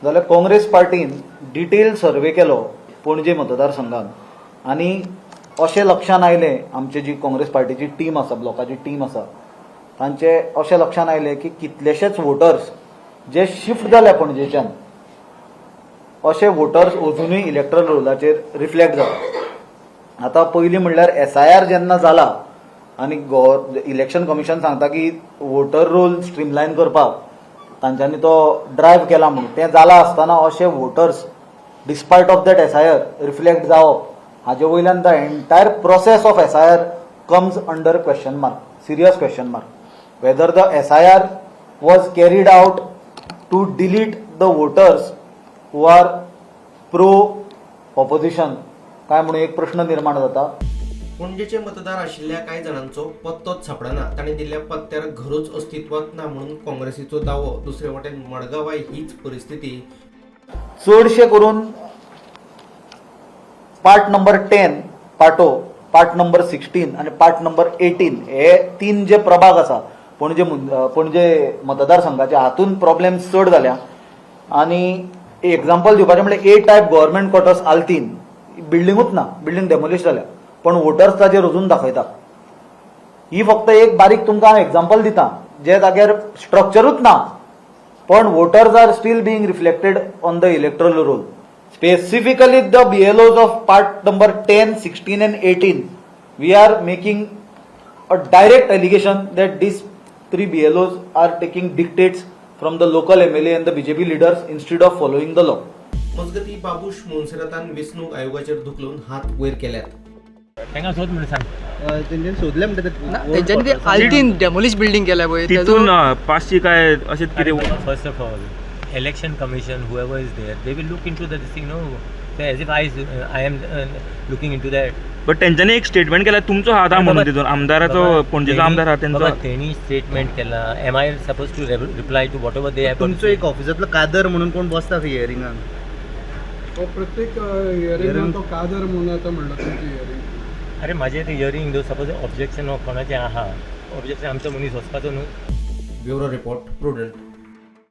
जाल्यार Congress पार्टीन detail survey केलो पणजे मतदारसंघात आनी अशें लक्षांत आयलें, आमची जी काँग्रेस पार्टीची टीम आसा, ब्लॉकाची टीम आसा, तांचे अशें लक्षांत आयलें की कितलेशेच वोटर्स जे शिफ्ट जाल्या पणजेच्यान, अशे वोटर्स अजुनूय इलेक्ट्रल रोलाचेर रिफ्लेक्ट जाता. आतां पयलीं म्हणल्यार एसआयआर जेन्ना जाला आनी इलेक्शन कमिशन सांगता की वोटर रोल स्ट्रीमलायन करपाक तांच्यांनी तो ड्रायव्ह केला म्हणून, तें जाला आसतना अशे voters despite of that SIR reflect जावप, हाजे वयल्यान the entire process of SIR comes under question mark, serious question mark, whether the SIR was carried out to delete the voters who are pro opposition काय म्हणून एक प्रश्न निर्माण जाता. पणजेचे मतदार आशिल्ल्या कांय जाणांचो पत्तोच सापडना. तांणी दिल्ल्या पत्त्यार घरूच अस्तित्वात ना म्हणून काँग्रेसीचो दावो. दुसरे वटेन मडगांवाय हीच परिस्थिती. चडशे करून पार्ट नंबर 10 पाटो, पार्ट नंबर 16 आनी पार्ट नंबर 18 हे तीन जे प्रभाग आसा पणजे मतदारसंघाचे, हातून प्रॉब्लेम चड जाल्या. आनी एक्झाम्पल दिवपाचें म्हणल्यार ए टायप गव्हर्मेंट क्वॉर्टर्स आल्तीन, बिल्डिंगूच ना, बिल्डींग डेमोलिश जाल्या, पण वोटर्स ताजेर अजून दाखयता. ही फक्त एक बारीक तुमकां हांव एक्झाम्पल दिता, जे जाग्यार स्ट्रक्चरूच ना पण voters are still being reflected on the electoral roll. Specifically, the BLOs of part number 10, 16 and 18, we are making a direct allegation that these three BLOs are taking dictates from the local MLA and the BJP leaders instead of following the law. मजगती, बाबूश मोन्सेरातान वेंचणूक आयोगाचेर धुकलून हात वयर केल्यात. तांकां सोद म्हणून सांग. तेंच्यांनी सोदले म्हणटा. ना, तेंच्यांनी ते आल्तीन डेमोलिश बिल्डिंग केल्या पळय. तितून पाचशी काय अशें कितें. First of all, election commission, whoever is there, they will look into the this thing, no? So as if I am looking into that. But तेंच्यांनी एक स्टेटमेंट केला, तुमचो हात आहा म्हणून तितून, आमदाराचो, पणजेचो आमदार आहा तेंचो. बाबा, तेणी स्टेटमेंट केला. Am I suppose to reply to whatever they have? तुमचो एक ऑफिसांतलो कादर म्हणून कोण बसता थंय हियरिंगाक. तो प्रत्येक हियरिंगाक तो कादर म्हणून आतां म्हणलो तुमची हियरिंग. अरे, म्हाजें ते हियरींग दो सपोज ऑब्जेक्शन कोणाचें आहा, ऑब्जेक्शन आमचो मनीस वचपाचो न्हू. Bureau report, prudent.